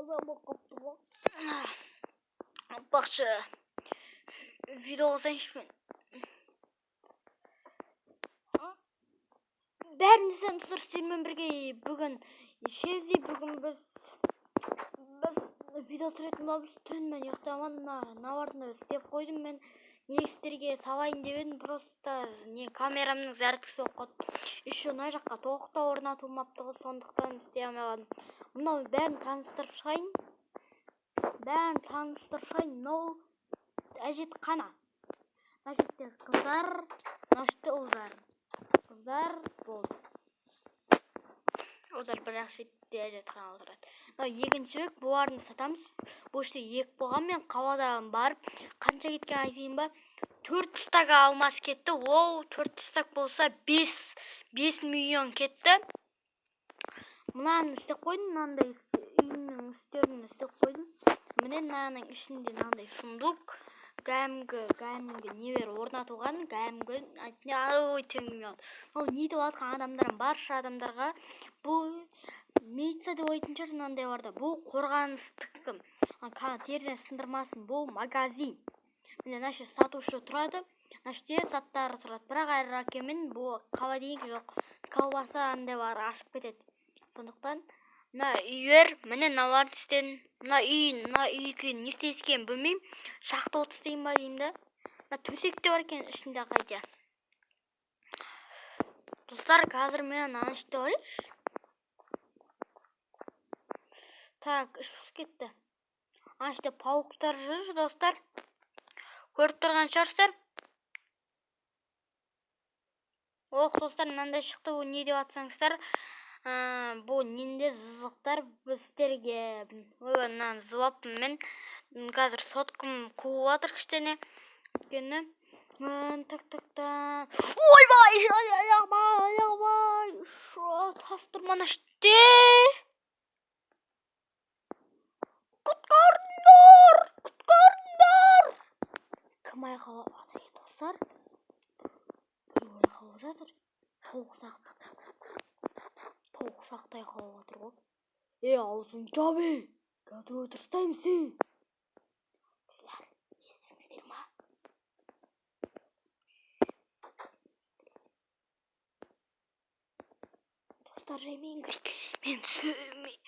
Таза болып қалыпты ғой. Айтпақшы, видео қылсайыншы мен. Бәріңізді сәлем, сіздермен бірге бүгін Шевзи, бүгін біз видео түсіретін боламыз. Түн мен ұйықтамадым, мыналарды істеп қойдым мен. Не сіздерге салайын деп едім, просто не камерамның зарядкасы болып қалды. Еще мына жаққа тоқ та орнатылмапты ғой, сондықтан істей алмай қалдым. Мынау бәрін таныстырып шығайын. Бәрін таныстырып шығайын. Мынау әжетхана. Мына жерде қыздар, мына жерде ұлдар. Қыздар болды. Ұлдар бір-ақ шетте әжетхана отырады. Мынау екінші бек, бұларын сатамыз. Бұл жерде екі болған, мен қаладан барып қанша кеткен айтайын ба? 4 стак алмас кетті. Ол 4 стак болса 5 миллион кетті. Мынаны істеп қойдым, мынандай үйімнің үстерін істеп қойдым. Міне мынаның ішінде мынандай сундук, кәдімгі нелер орнатылған, кәдімгі, ой, теңгеме алды. Мынау не деп жатқан адамдар, барша адамдарға бұл милиция деп ойлайтын шығар, мынандай бар да. Бұл қорғаныстікі, терезені сындырмасын. Бұл магазин. Міне мына жерде сатушы тұрады, мына жерде заттары тұрады. Бірақ әрекемен бұл қала деген жоқ, колбаса андай бар, ашып кетеді. Сондықтан мына үйлер, міне мыналарды істедім. Мына үй, мына үйге не істескенін білмеймін. Шахта от істеймін ба деймін да. Мына төсек те бар екен ішінде қайда. Достар, қазір мен мынаны іште алайыншы. Так, іш пысып кетті. Ана іште пауктар жүр, достар. Көріп тұрған шығарсыздар. Ох, достар, мынандай шықты. Бұл не деп атсаңыздар, бұл ненде зызықтар сіздерге. Ой, мынаны зылаппын мен. Қазір соткам қуып жатыр кішкене. Өйткені, так, так, так. Ойбай, аяғым, аяғым. Шо, тас тұр мына іште. Құтқарыңдар, құтқарыңдар. Кім айқайлап жатыр, достар? Біреу айқайлап жатыр. Тауық сақтап. Тауық сақтай қалып жатыр ғой. Ей, аузың жап, ей. Қазір өлтіріп тастаймын сені. Достар, естіңіздер ма? Достар, жай мен кірейік. Мен сөймей.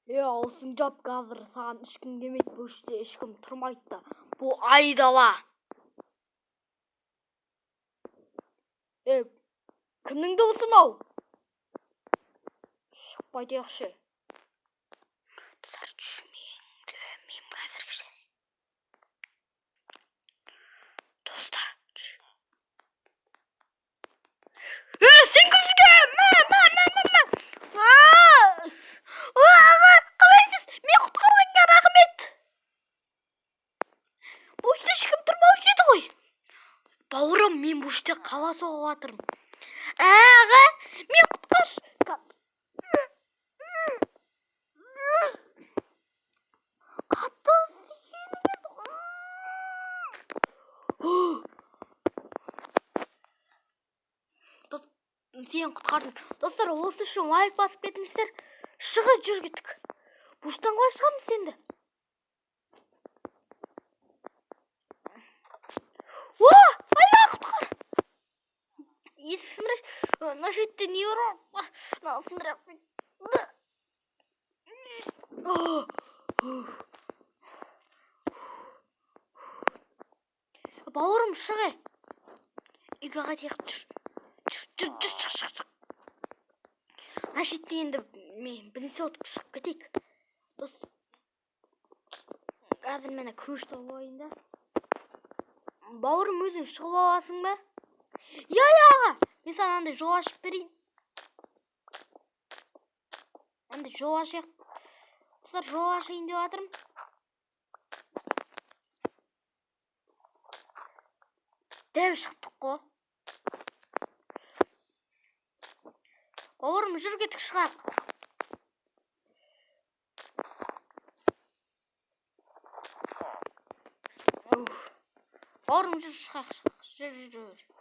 Ей, аузың жап, қазір саған ешкім келмейді, бұл жерде ешкім тұрмайды да. Бұл айдала. Ей, кімнің дыбысы мынау? Шықпай тұйықшы. Достар, түшмеймін қазір кішкене. Достар, Ей, сен кімсің? Мә, мә, мә, мә, мә. Аға, қалайсыз? Мен құтқарғанға рахмет. Бұл жерде ешкім тұрмаушы еді ғой. Бауырым, мен бұл жерде қала соғып жатырмын. Аға, мен құтқаршы. Қатты сені құтқардым. Достар, осы үшін лайк басып кетіңіздер. Шығып жүр кеттік. Бұл жерден қалай шығамыз енді? О, айбай, құтқар. Есік сындырайыншы. Мына жерде не бар? Мынаны сындырайық. Бауырым, шық, ей. Үйге қайтайық, жүр. Жүр, жүр, жүр, шық, шық, шық. Мына жерде енді мен бірінші от шығып кетейік. Дос, қазір мені ключ тауып алайын да. Бауырым, өзің шығып аласың ба? Иә, иә, аға. Мен саған андай жол ашып берейін. Андай жол ашайық. Достар, жол ашайын деп жатырмын. Дәу шықтық қой. Бауырым, жүр кеттік, шығайық. Бауырым, жүр, шығайық, шығайық. Жүр, жүр, жүр.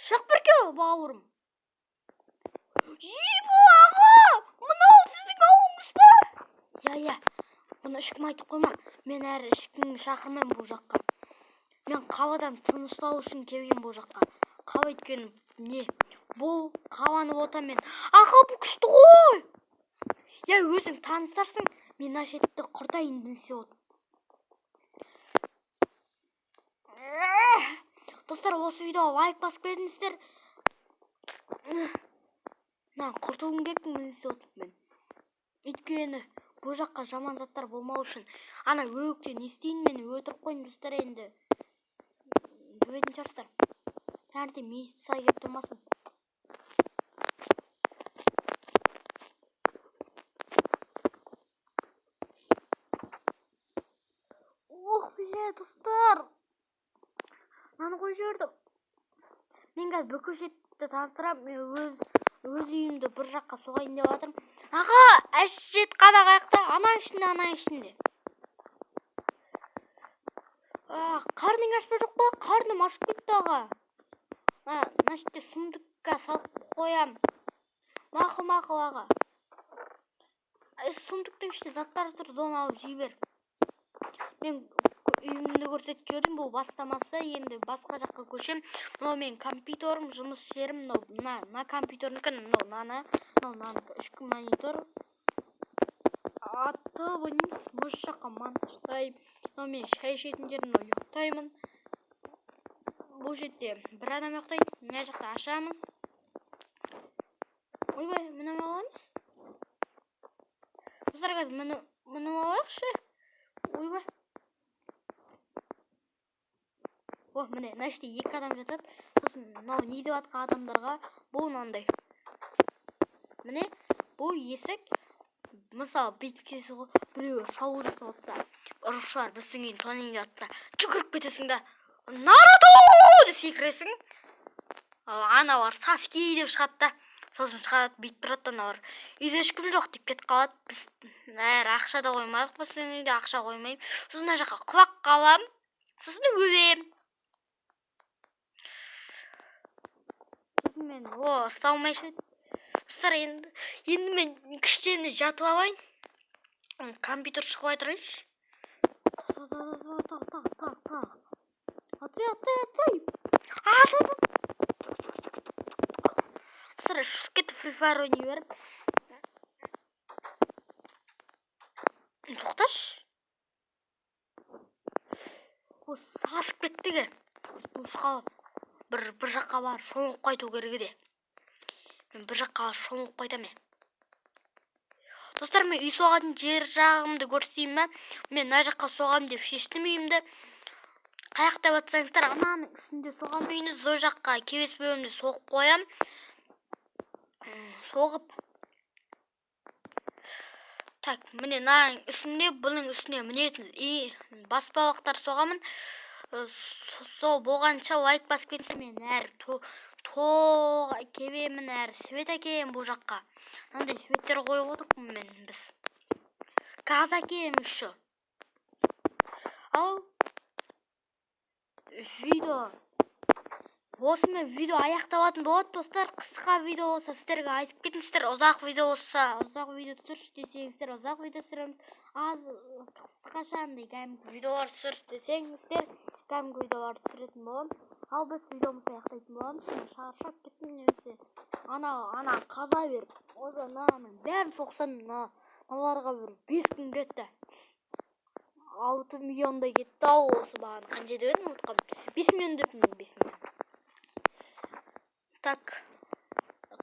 Шық бірге, бауырым. Ебо, аға, мынау сіздің ауылыңыз ба? Иә, иә. Бұны ешкім айтып қойма. Мен әрі ешкімді шақырмаймын бұл жаққа. Мен қаладан тынышталу үшін келген бұл жаққа. Қала өйткені не? Бұл қаланы отам мен. Аға, бұл күшті ғой. Я өзің танысарсың, мен мына шетті құртайын десе от. Достар, осы видеоға лайк басып кетіңіздер. Мына құртуым керек десе мен. Өйткені бұл жаққа жаман заттар болмау үшін. Ана өлікте не істейін, мен өлтіріп қойдым, достар, енді. Білетін шығарсыздар. Таңертең милиция келіп тұрмасын. Ох, бля, достар. Мынаны қойып жібердім. Мен қазір бүкіл шетті таныстырамын. Мен өз үйімді бір жаққа соғайын деп жатырмын. Аға, әжет қана қаяқта? Анаң ішінде, анаң ішінде. Қарның аш па, жоқ па? Қарным ашып кетті, аға. Мына жерде сундукка салып қоям. Мақұл, мақұл, аға. Сундуктың ішінде заттар тұр, соны алып жей бер. Мен үйімді көрсетіп жібердім, бұл бастамасы, енді басқа жаққа көшем. Мынау менің компьютерім, жұмыс жерім, мынау мына компьютернікі, мынау мынаны, мынау мынанікі, ішкі монитор. Аты ойнаймыз, осы жаққа монтаждаймын. Мынау мен шай ішетін жерім, мынау ұйықтаймын. Бұл жерде бір адам ұйықтайды, мына жақта ашамыз. Ойбай, міне аламыз. Достар, қазір мініп алайықшы. Ойбай. О, міне, мына жерде екі адам жатады. Сосын мынау не деп жатқан адамдарға бұл мынандай. Міне, бұл есік. Мысалы, бүйтіп келсе ғой, біреуі шабуыл жасап жатса, ұрықшылар біздің үйін тонайын деп жатса, жүгіріп кетесің да, Наруто деп секіресің. Ал аналар Саске деп шығады да, сосын шығады, бүйтіп тұрады да аналар. Үйде ешкім жоқ деп кетіп қалады. Біз әрі ақша да қоймадық, біздің үйде ақша қоймаймын. Сосын мына жаққа құлап қаламын, сосын өлемін. Мен, о, ұсталмай ше. Достар, енді мен кішкене жатып алайын. Компьютер шығып тұрайыншы. Так, так, так, так. Атай, атай, атай. Достар, шығып кетті, Free Fire ойнай беріп. Тоқташы. О, сасып кетті ге. Душқа бір жаққа барып шомылып қайту керек еді. Мен бір жаққа барып шомылып қайтамын. Достар, мен үй соғатын жер жағымды көрсетейін ба? Мен мына жаққа соғамын деп шештім үйімді. Қаяқта батсаңыздар, ананың үстінде соғам үйді, сол жаққа кебес бөлімді соғып қоям. Соғып. Так, міне мынаның үстінде, бұның үстіне мінетін үй баспалдақтар соғамын. Сол болғанша лайк басып кетсем, мен әрі тоқ әкелемін, әрі свет әкелемін бұл жаққа. Мынандай светтер қойып отырмын мен біз. Газ әкелемін еще. Ал видео. Осымен видео аяқталатын болады, достар. Қысқа видео болса, сіздерге айтып кетіңіздер. Ұзақ видео болса, ұзақ видео түсірші десеңіздер, ұзақ видео түсіреміз. Аз қысқаша андай кәдімгі видеолар түсірші десеңіздер, кәдімгі видеолар түсіретін боламын. Ал біз видеомызды аяқтайтын боламыз. Мен шаршап кеттім немесе ана қаза беріп, ойбай, мынаның бәрін соқсам, мыналарға бір 5 күн кетті. 6 миллиондай кетті ау осы бағана. Қанша деп едім, ұмытып қалдым. 5 миллион деппін, 5 миллион. Так,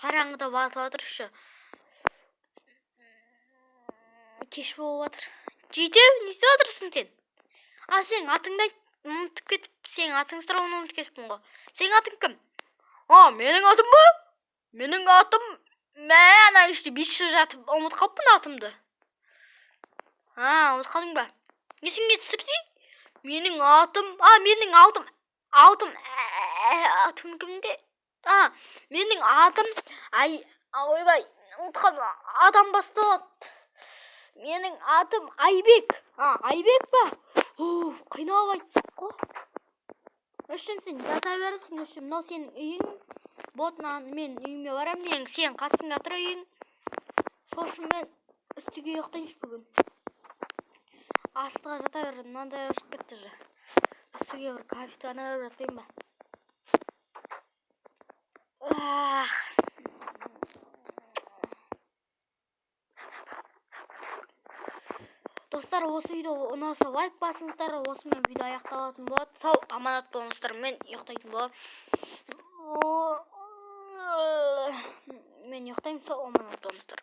қараңғыда батып жатыр еще. Кеш болып жатыр. Жетеу, не істеп жатырсың сен? А, сенің атыңды ұмытып кетіп, сенің атың сұрауын ұмытып кетіппін ғой. Сенің атың кім? А, менің атым ба? Менің атым, мә, ана іште 5 жыл жатып ұмытып қалыппын атымды. А, ұмытып қалдың ба? Есіңе түсірсей? Менің атым, а, менің атым, атым, атым кімде? А, менің атым, ай, ойбай, ұмытып қалдым, адам басталады. Менің атым Айбек. А, Айбек па? Уф, қиналып айттық қой. Үшін сен жата бересің, үшін мынау сенің үйің. Вот, мен үйіме барамын, мен сенің қасыңда тұр үйің. Сол үшін мен үстіге ұйықтайыншы бүгін. Астыға жата бер, мынандай шығып кетті же. Үстіге бір кафетаны алып жатпайын ба? Ах. Достар, осы видео ұнаса, лайк басыңыздар. Осымен видео аяқталатын болады. Сау аманат болыңыздар. Мен ұйықтайтын боламын. Мен ұйықтаймын. Сау аманат болыңыздар.